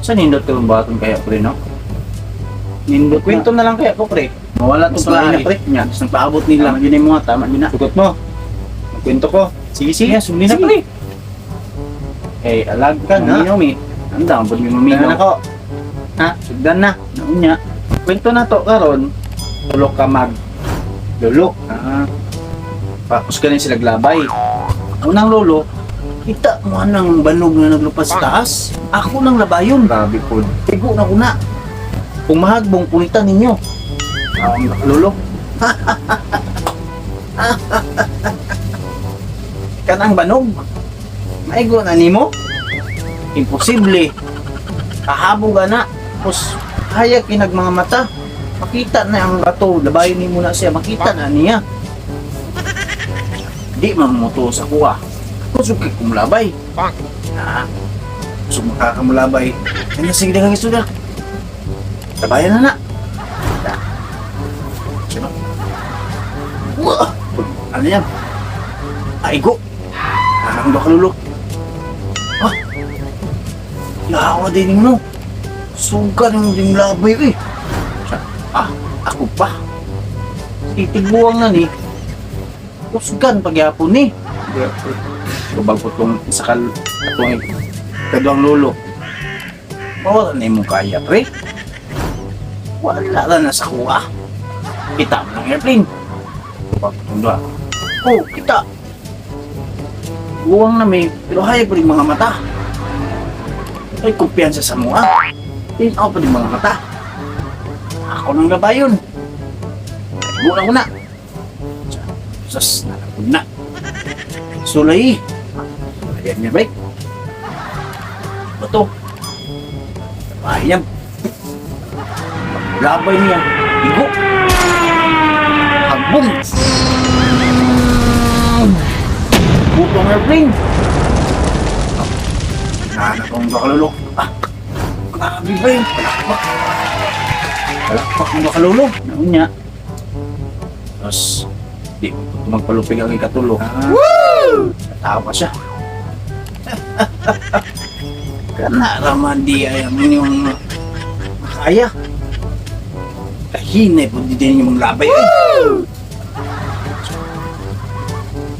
Sa nindot ka baton kaya, pre, no? Nindot. Kwento na lang kaya ko, pre. Mawala Mas to lahi maayo na, pre. Nya, Tapos nagpaabot nila. Tama yun yung mga tama yun na. Sugot mo. Magkwento ko. Sige, sige. Sige, sundin na, Sige. pre. Eh, alag Ka na. Maminaw mi. Anda, ang pud mi maminaw. Tanan ako. Ha? Sugdan na. Naunya. Kwento na to karon. Tulo ka mag lolo. Ah, Tapos ganin sila glabay. Unang lolo, kita mo nang banog na naglupad sa taas. Ako nang labayon. Grabe po. Tigo na kuna. Kung mahagbong, punitan ninyo. Ang lolo. Kanang banog. Maigo na nimo. Imposible. Kahabog na. Tapos, hayag kinag mga mata. Makita na ang bato. Labayon nimo na siya. Makita na niya. Di man mo to sa kuha. Kusog kay kumlabay. Ah, kusog makakamulabay. Kanya sige dagang istorya. Labayan na na. Da. Sino? Wah! Ano yan? Aigo! Anang do kalulok. Ah! Yawa din mo. Suga ng ding labay eh. Siya, ah, ako pa. Titiguang na ni. Usgan pagyapon ni. Tubag ko tong isa ka atong kaduang lolo. Wala na imong kaya, pre. Wala na na sa kuha. Kita mo ng airplane. Tubag ko tong duha. Oh, kita. Buwang na may, pero hayag pa rin mga mata. Ay, kumpiyansa sa mua. Tinaw pa rin mga mata. Ako nang labayon. Guna ko na. Sus, nalapod na. Sulay. Ayan niya, break. Bato. Bahay niya. Labay niya. Igo. Hagbong. Butong airplane. Nahanap ang bakalulok. Ah, grabe ba yun? Palakpak. Palakpak ang bakalulok. Naunya. Tapos, di magpalupig ang ikatulo. Ah. Woo! Tawa siya. Kana raman di ay ang inyong makaya. Kahinay po di din yung mga labay. Ay.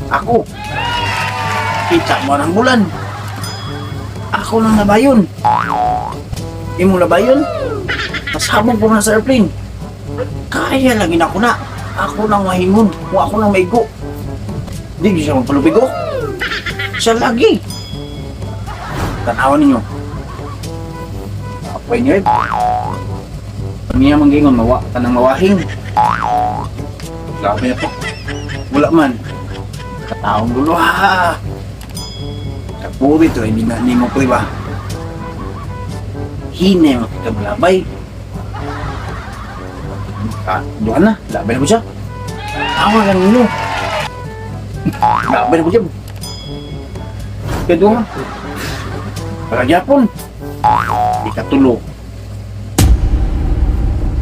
Ako, kita mo ng bulan. Ako nang labayon. Imong labayon? Pasabog po na sa airplane. Kaya lang ako na. Ako nang mahingon. Kung ako nang maigo. Di siya magpalupigo. Siya lagi. Tanawan ninyo. Apoy niyo eh. Ang niya manggingon, mawa, kanang mawahing. Grabe na po. Wala man. Kataong dulo ha. Kapuri to, hindi na nimo ko ba? Hinay makita mo labay. Ah, doon na. Labay na po siya. Tawa lang ninyo. Labay na po siya. Kaduha. Para gyapon. Di katulo.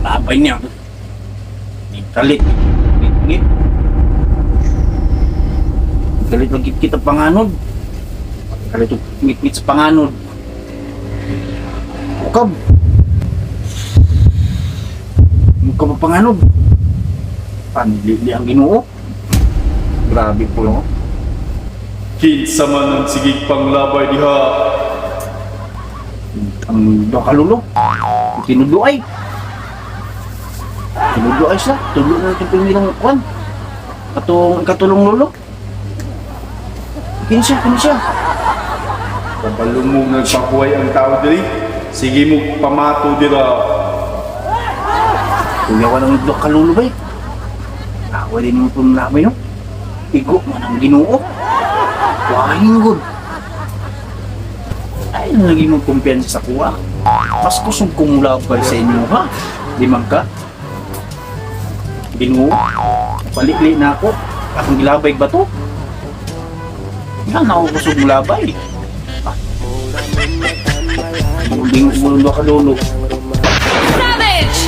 Labay niya. Di kalit. Ngit. Galit lang kita panganod. Galit ngit-ngit sa panganod. Ukab. Mukha pa panganod. Panili ang Ginoo. Grabe po, no? Kinsa man ang sigig panglabay diha. Ang duha ka lulo. Tinudo ay. Tinudo ay siya. Tulo na itong pingilang kwan. Atong katulong lulo. Kini siya, kini siya. Kabalo mo nagpahuway ang tao diri. Sige mo pamato dira. Kuya ko ng duha ka lulo ba eh. Awa din mo itong labay no. Igo man ang Ginoo. Wahing good. Ay, naging magkumpiyansa sa kuha. Mas kusog kong labay sa inyo ha. Di man ka. Ginoo. Palikli na ako. Akong gilabay ba to? Yan ako kusog mo labay. Ah. Bulding bulong ka lolo. Savage!